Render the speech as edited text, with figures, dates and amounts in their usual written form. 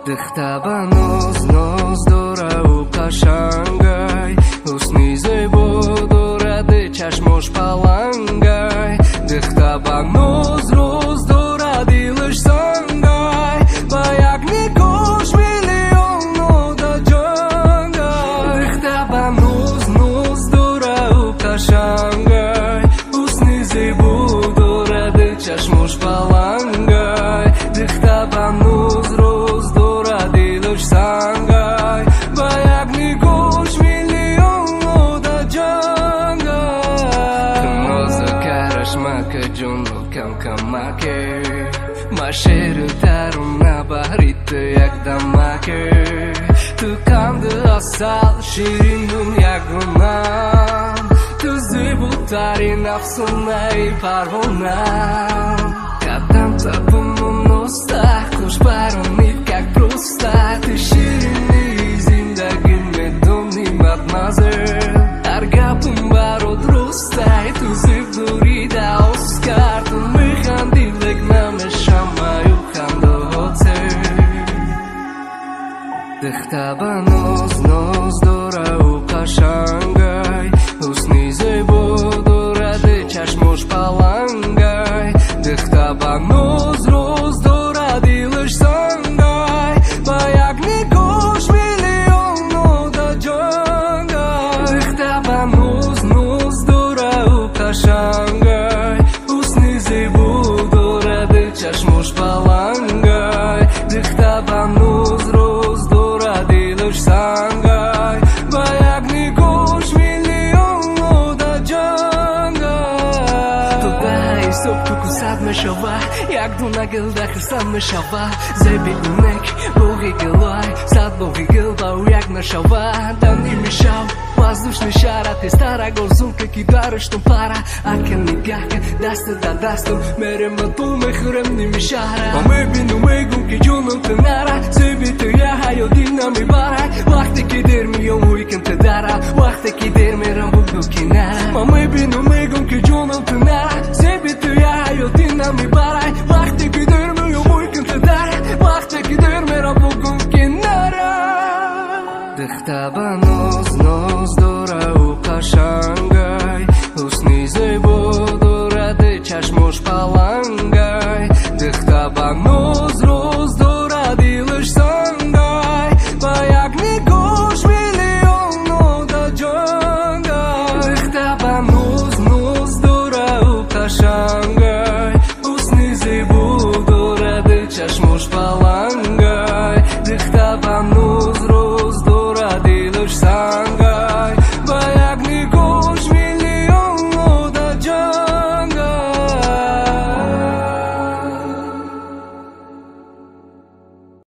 Дихтаба ноз ноз дора ӯ қашангай, ҳусни зебо дорад чашмош палангай. Дихтаба ноз роз дора дилаш сангай, ба як нигоҳш миллион нода ҷангай. Дихтаба ноз ноз дора ӯ қашангай, ҳусни зебо дорад чашмош палангай. Дихтаба ноз роз дора дилаш сангай, ба як нигоҳш миллион нода ҷангай. Нозу карашмака ҷону камкамаке, ма шеру таруна баҳри ту якдамаке. Ту қанду асал ширинум ягонам, ту зеботарин афсонаи парвонам. Қадам табуму носта хуш баронид как просто. Ты ширини зиндагӣ медонӣ мадмазел, ҳар гапум барот ростай, ту зеб дорӣ да Оскар. Ту механдӣ, лек намешамаю хандаҳоте. Дихтаба ноз ноз дора ӯ қашангай, ҳусни зебо дорад чашмош палангай. Дихтаба ноз роз дора дилаш сангай, ба як нигоҳш миллион нода ҷангай. Дихтаба ноз ноз дора ӯ қашангай, ҳусни зебо дорад чашмош палангай. Дихтаба ноз роз дора дилаш сангай, ба як нигоҳш миллион нода ҷангай. Ту даҳаи субҳ ту кусад мешава, як дуна гил дар хирсанд мешава. Зеби унек боғи гилай, сад боғи гил ба ӯ як нашава. Дар ними шаб воздушный шара тезтара горзунка ки дараштон пара. Ака нигаҳ кун, дасту дар дастум мерем ба ту мехӯрем ними шаҳра. Ма мебину мегум ки ҷонам ту нара, зеби ту я ҳаё дил намебара. Вақте ки дер миём ҳуй кун ту дара, вақте ки дер мерам бугӯ ки нара. Ма мебину мегум ки ҷонам ту нара, зеби ту я ҳаё дил намебара. Вақте ки дер миём ҳуй кун ту дара, вақте ки дер мерам бугӯ ки нара. Дихтаба ноз ноз дора ӯ қашангай, ҳусни зебо дорад чашмош палангай. Дихтаба ноз роз дора дилаш сангай, ба як нигоҳш миллион нода ҷангай. Дихтаба ноз ноз дора ӯ қашангай, ҳусни зебо дорад чашмош палангай. Дихтаба ноз